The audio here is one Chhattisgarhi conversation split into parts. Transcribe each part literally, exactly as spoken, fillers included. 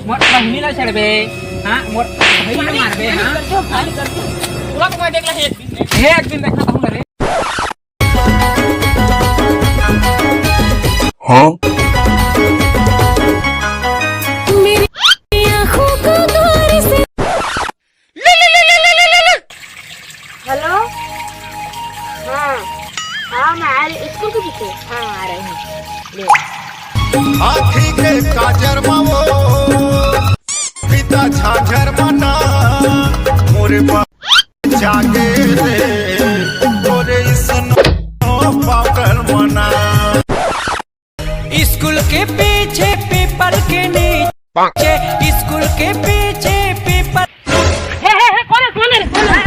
मोर बहिनी ला छेड़बे, हाँ, मोर बहिनी ला मारबे, हाँ। पूरा तो मैं देख ला, एक दिन देख। हे, एक दिन देखा कहूँ रे। हाँ? मेरी आँखों को दूर से हेलो। हाँ, हाँ, मैं आ रही, स्कूल के पीछे। हाँ, आ रही हूँ। ले। आँखी के काजर मा वो पिता झांझर मना मोरे बा-, जागे रे तोरे स्नो पाउडर मना। स्कूल के पीछे पीपल के नीचे, स्कूल के पीछे पीपल। हे, हे, हे, कौन है, कौन है रे, कौन है?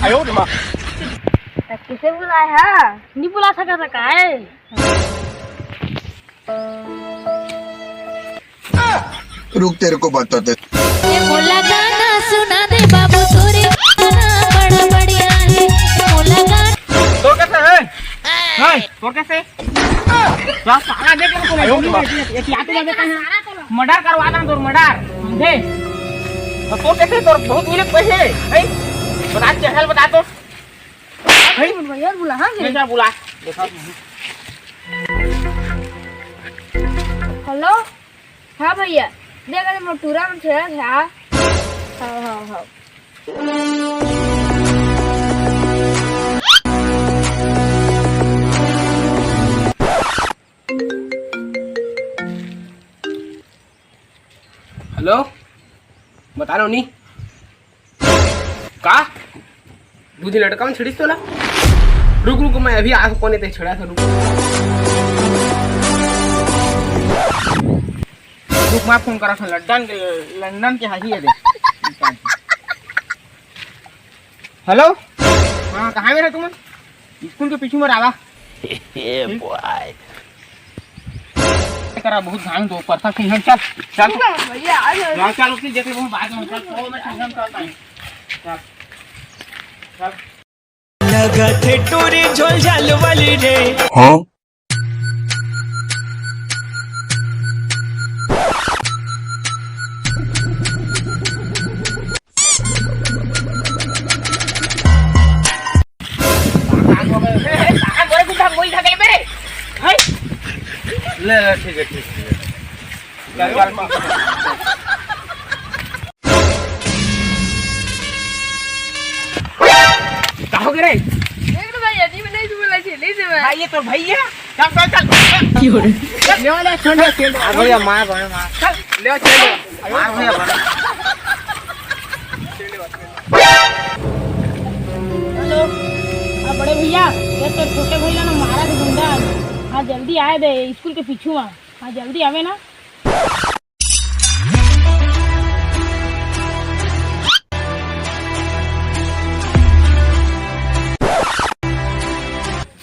आयो रे माँ। तो किसे बुलाए हा? नहीं बुला सका था का है? रुक, तेरे को बताते। ये मोला गाना सुना दे बाबू, तोरे गाना बड़ा बढ़िया है। मोला गाना। तोर कैसे है? हैं? तोर कैसे? क्या साला देख रहे हो? आयो रे बाप। ये, ये क्या तू बंदे का है? मर्डर करवा दां तोर, मर्डर। समझे? तो तोर कैसे? तोर बहुत मिले पैसे, हैं? बता, चैनल बता तो। हैं? भैया बुला, हाँ, ले जा, बुला। देखा। हेलो। हाँ भैया, देख, अरे मोर टूरा मन खेलत हे, हाँ। हाँ, हाँ, हाँ। हेलो, बता रहा हूँ नी। का? दू दिन लटका में छेड़िस तोला? रुक, रुक, मैं अभी आ कोने ते छेड़ा था, रुक। रुक, मैं फोन करा था लंदन के, लंदन के हाही है दे। हेलो? हाँ, कहाँ में रहे तुम? स्कूल के पीछू में रहा। A boy. करा बहुत धान दो परसा सिंघन चल, चल। ठीक है भैया, आ जाओ। चल, चल, उसकी देख ले, वो बाद में चल, वो मैं सिंघन चलता हूँ। चल, चल। लगत हे टूरी झोल झाल वाली रे। हाँ? ले, ले, ठीक है, ठीक है। चल, चल। का हो गे रे? देख लो भैया, जी, नहीं, तू बोला छी, नहीं से मैं। भाई, ये तो भैया। चल, चल, चल। क्यों रे? ले, ले, छोड़ दे, छोड़ दे। मार भैया, मार, मार, मार। चल, ले, छोड़ दे। मार भैया, मार। हेलो, हाँ, बड़े भैया, ये तो छोटे भैया ना मारा के गुंडा। हाँ, जल्दी आए बे, स्कूल के पीछू आ। हाँ, जल्दी आवे ना।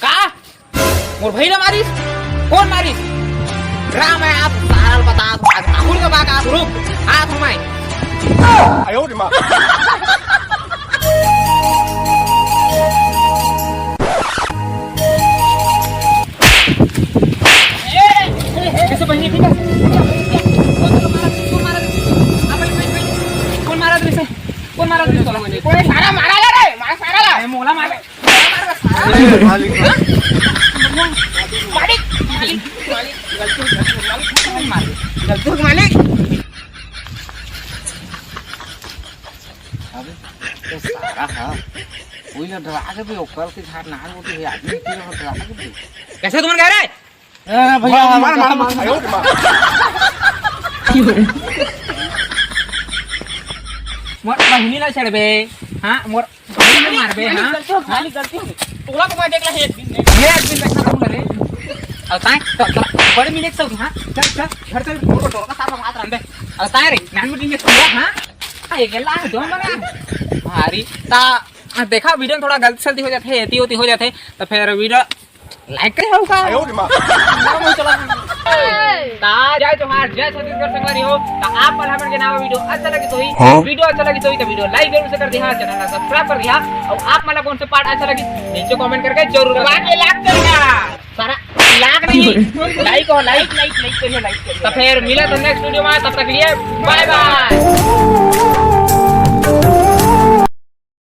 का? मोर भाई ला मारिस? कौन मारिस? राम है आप सारा बता दो, आज राहुल का बात आप रुक, आप हमारे। आयो रे माँ। कैसे बहिनी ठीक है? कौन मारा तुमसे? कौन मारा तुमसे? कोई सारा मारा ला रे, मार सारा ला। ए, मोला मार। मालिक। मालिक, मालिक, मालिक, गलती हो गई, मालिक। गलती हो गई, मालिक। अबे, तो सारा हा। कोई ना डरा के भी ओकर के झाड़ नार होती है, आदमी की ना डरा के भी। कैसे तुमन कह रहे? ए, भैया, मार, मार, मार, मार। मोर बहिनी ला छेड़बे। हाँ, मोर बहिनी ला मारबे, हाँ? गलती हो गई, गलती हो गई। तोला तो मैं देख ला, एक दिन देख। ये एक दिन देख ला, तुम ले। और ताए, तो, तो, बड़े मिले सब, हाँ? चल, चल, घर चल, मोर को डोर का साथ बात रंदे। और ताए रे, नान में दिन में सुआ, हाँ? हाँ, ये गेला, दो मना। भारी, ता, देखा, वीडियो में थोड़ा गलती सलती हो जाते, एती ओती हो जाते, तो फिर वीडियो लाइक करे हो का? आयो रे माँ। नाम चला। ता जय जोहार, जय छत्तीसगढ़ संगवारी हो। ता आप मन हमन के नवा वीडियो अच्छा लगे तो ही, हाँ। वीडियो अच्छा लगे तो ही, तो वीडियो लाइक जरूर से कर दिहा, चैनल ला सब्सक्राइब कर दिहा। और आप मन ला कौन से पार्ट अच्छा लगे, नीचे कमेंट करके जरूर बताइए। दबा के लाइक कर दिहा। सारा लाख नहीं, लाइक हो, लाइक, लाइक, लाइक करियो, लाइक करियो। तो फिर मिला तो नेक्स्ट वीडियो में, तब तक लिए बाय बाय।